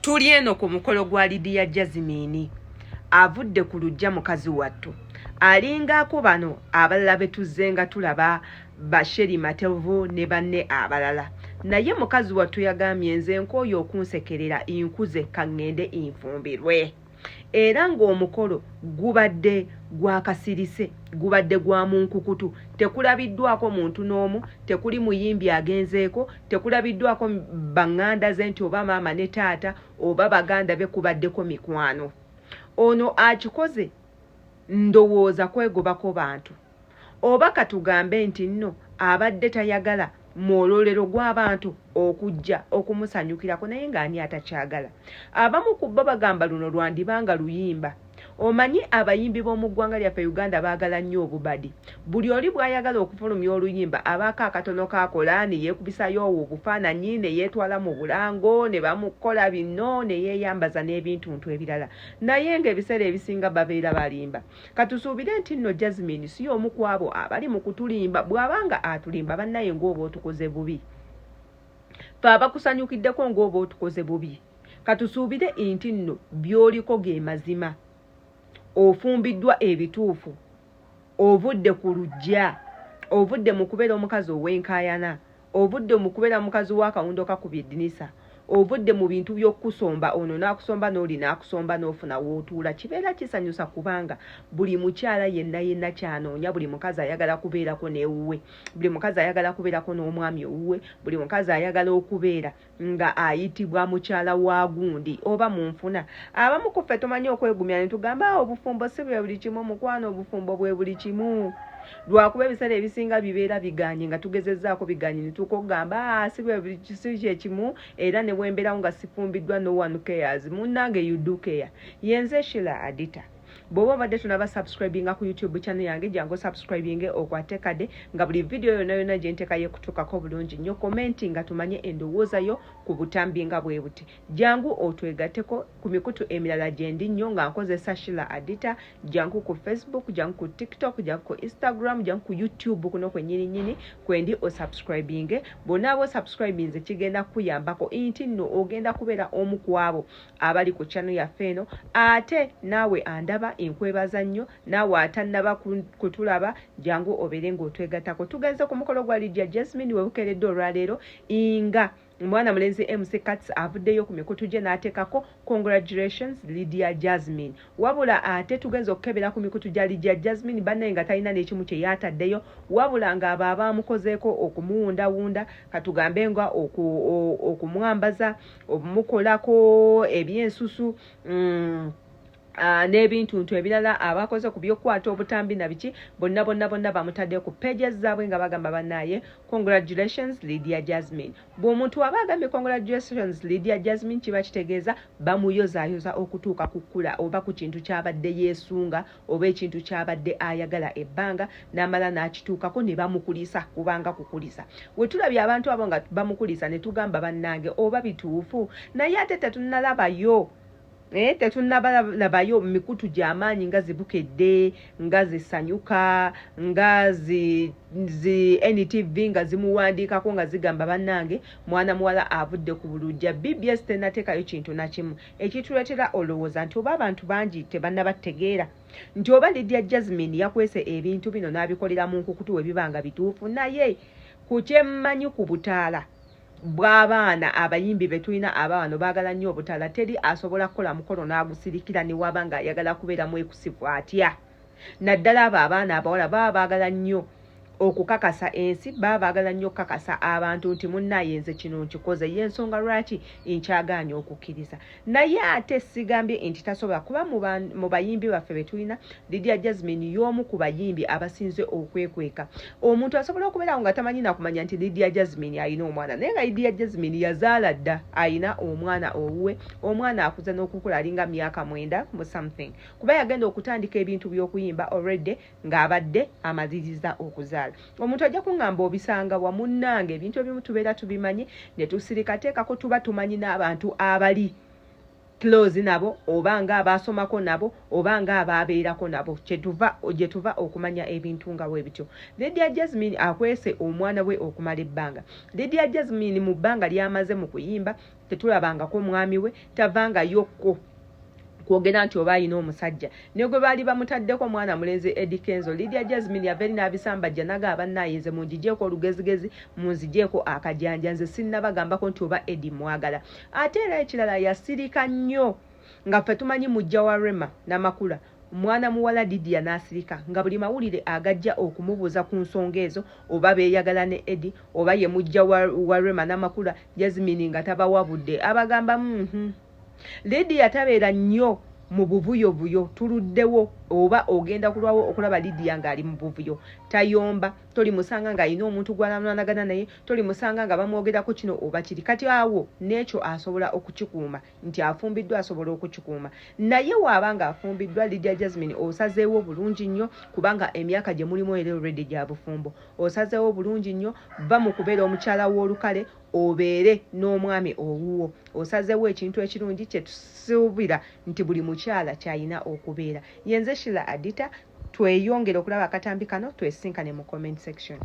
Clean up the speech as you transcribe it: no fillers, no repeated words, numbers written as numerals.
Tuli eno ku mukolo gwa Lydia Jazmine avudde ku luggya mukazi wattu alingaako bano abalala be tuzzenga tulaba ba Sherry Matovu ne banne abalala naye mukazi wattu yagambye nze nkooye okunsekerera nkuze kaŋŋende nfumbirwe. Era ng'omukolo gubadde gwa kasirise, gubadde gwa mu nkukutu, tekulabiddwako muntu n'omu, tekuli muyimbi agenzeeko, tekulabiddwako banganda ze nti oba maama ne taata oba baganda be, kubaddeko mikwano. Ono akikoze ndowooza kwegobako bantu. Oba katugambe nti nno abadde tayagala mwololero gw'abantu okujja okumusanyukirako naye ng'ani atakyagala. Abamu ku bo bagamba luno lwandiba nga luyimba. Omanyi abayimbi b'omu ggwanga lyaffe Uganda baagala nnyo obubadi. Buli oli bw'ayagala okufulumya oluyimba abaako akatono k'akola ne yeekubisayo obufaananyi ne yeetwala mu bulango ne bamukola bino ne yeeyambaza n'ebintuntu ebirala naye ng'ebiseera ebisinga babeera balimba. Katusuubire nti nno Jazmine si y'omu ku abo abali mu kutulimba. Bw'aba nga atulimba bannaye ng'oba otukoze bubi. Ffe abakusanyukiddeko ng'oba otukoze bubi. Katusuubire nti nno by'oliko ge mazima. Ofumbiddwa ebituufu. Ovudde ku luggya. Ovudde mu kubeera omukazi ow'enkaayana. Ovudde mu kubeera mukazi w'akawundo kakubye eddinisa, ovudde mu bintu by'okukusomba ono n'akusomba n'oli n'akusomba n'ofuna w'otuula. Kibeera kisanyusa kubanga buli mukyala yenna yenna ky'anoonya, buli mukazi ayagala kubeerako n'ewuwe, buli mukazi ayagala kubeerako n'omwami owuwe, buli mukazi ayagala okubeera nga ayitibwa mukyala wa gundi oba mu nfuna. Abamu ku ffe tumanyi okwegumya ne tugamba ah, obufumbo si bwe buli kimu, mukwano obufumbo bwe buli kimu. Lwakuba ebiseera ebisinga bibeera biganye nga tugezezzaako biganye ne tuuka okugamba ah, si bwe buli si kye kimu era ne bwe mbeerawo nga sifumbiddwa no one cares. Munnange you do care. Yenze Sheila Adita. Bw'oba obadde tonaba subscribinga ku YouTube channel yange jangu subscribinge okwate kade nga buli video yonna yonna gye ntekayo ekutuukako bulungi nnyo. Komenti nga tumanye endowooza yo ku butambi nga bwe buti. Jangu otwegatteko ku mikutu emirala gye ndi nnyo nga nkozesa Sheila Adita. Jangu ku Facebook, jangu ku TikTok, jangu ku Instagram, jangu ku YouTube kuno kwennyini nnyini kwendi osubscribinge. Bw'onaaba osubscribinze kigenda kukuyambako nti nno ogenda kubeera omu ku abo abali ku channel yaffe eno. Ate naawe andaba nkwebaza nnyo, naawe atannaba kutulaba jangu obeere ng'otwegattako. Tugenze ku mukolo gwa Lydia Jazmine webukeeredde olwaleero nga mwana mulenzi MC Kats avuddeyo ku mikutu gye n'ateekako congratulations Lydia Jazmine. Wabula ate tugenze okukebera ku mikutu gya Lydia Jazmine bannaye nga talina n'ekimu kye yaataddeyo, wabula ng'abo abaamukozeeko okumuwundawunda katugambe nga okumwambaza obumukolako ebyensusu n'ebintuntu ebirala abakoze ku by'okukwata obutambi na biki bonna bonna bonna bamutadde ku pages zaabwe nga bagamba bannaaye congratulations Lydia Jazmine. Bw'omuntu aba agambye congratulations Lydia Jazmine kiba kitegeeza bamuyozaayoza okutuuka ku kkula oba ku kintu ky'abadde yeesunga oba ekintu ky'abadde ayagala ebbanga n'amala n'akituukako ne bamukulisa kubanga kukulisa. We tulabye abantu abo nga bamukulisa ne tugamba bannange oba bituufu naye ate tetunnalabayo tetunnabalabayo mikutu gy'amaanyi nga zibukedde nga zisanyuka nga zi zi NTV nga zimuwandiikako nga zigamba bannange mwana muwala avudde ku bulujja. BBS tennateekayo kintu na kimu ekituleetera olowooza nti oba abantu bangi tebannabategeera nti oba Lydia Jazmine yakwese ebintu bino n'abikolera mu nkukutu we biba nga bituufu. Naye ku kyemmanyi ku butaala bw'abaana abayimbi be tulina abaano baagala nnyo obutaala, teri asobola kukola mukolo n'agusirikira ne waba ng'ayagala kubeera mwekusifu atya. Naddala abo abaana abawala baba baagala nnyo okukakasa ensi, baba baagala nnyo okukakasa abantu nti munnaaye nze kino nkikoze, y'ensonga lwaki nkyagaanye okukkiriza. Naye ate sigambye nti tasobola kuba mu bayimbi baffe be tulina, Lydia Jazmine y'omu ku bayimbi abasinze okwekweka. Omuntu asobola okubeerawo nga tamanyi nakumanya nti Lydia Jazmine alina omwana, naye nga Lydia Jazmine yazaala dda, alina omwana owuwe, omwana akuze n'okukula alinga myaka 9 mu something, kuba yagenda okutandika ebintu by'okuyimba already ng'abadde amaliriza okuzaala. Omuntu ajja kuŋŋamba obisanga wa munnange, ebintu ebimu tubeera tubimanyi ne tusirika teekako, tuba tumanyi n'abantu abali close nabo, oba nga abaasomako nabo, oba nga abaabeerako nabo, kyetuva gye tuva okumanya ebintu nga bwe bityo. Lydia Jasmine akwese omwana we okumala ebbanga. Lydia Jasmine mu bbanga ly'amaze mu kuyimba tetulabangako mwami we, tavangayokko kwogera nti oba alina omusajja. Ne gwe baali bamutaddeko mwana mulenzi Eddy Kenzo, Lydia Jasmine yava eri n'abisambajja naga abannaaye, nze mungigyeko olugezigezi, munzigyeko akajanja, nze sinnabagambako nti oba Eddy mwagala. Ate era ekirala, yasirika nnyo nga ffe tumanyi mujja wa Rema Namakula, mwana muwala Lydia n'asirika nga buli mawulire agajja okumubuuza ku nsonga ezo, oba beeyagala ne Eddy, oba ye mujja wa Rema Namakula, Jasmine nga tabawabudde, abagamba Lydia tabeera nnyo mu buvuyovuyo. Tuluddewo oba ogenda kulwawo okulaba Lydia ng'ali mu buvuyo. Tayomba, tolimusanga ng'alina omuntu gwalanwanagana naye, tolimusanga nga bamwogerako kino oba kiri. Kati awo n'ekyo asobola okukikuuma nti afumbiddwa, asobola okukikuuma. Naye waaba ng'afumbiddwa, Lydia Jasmine osazeewo bulungi nnyo, kubanga emyaka gye mulimu era already gya bufumbo. Osazeewo bulungi nnyo, va mu kubeera omukyala w'olukale, obeere n'omwami owuwo. Osazeewo ekintu ekirungi kyetusuubira nti buli mukyala kyalina okubeera. Yenze Shila Adita. Tweyongere okulaba akatambi kano, twesinkane mu comment section.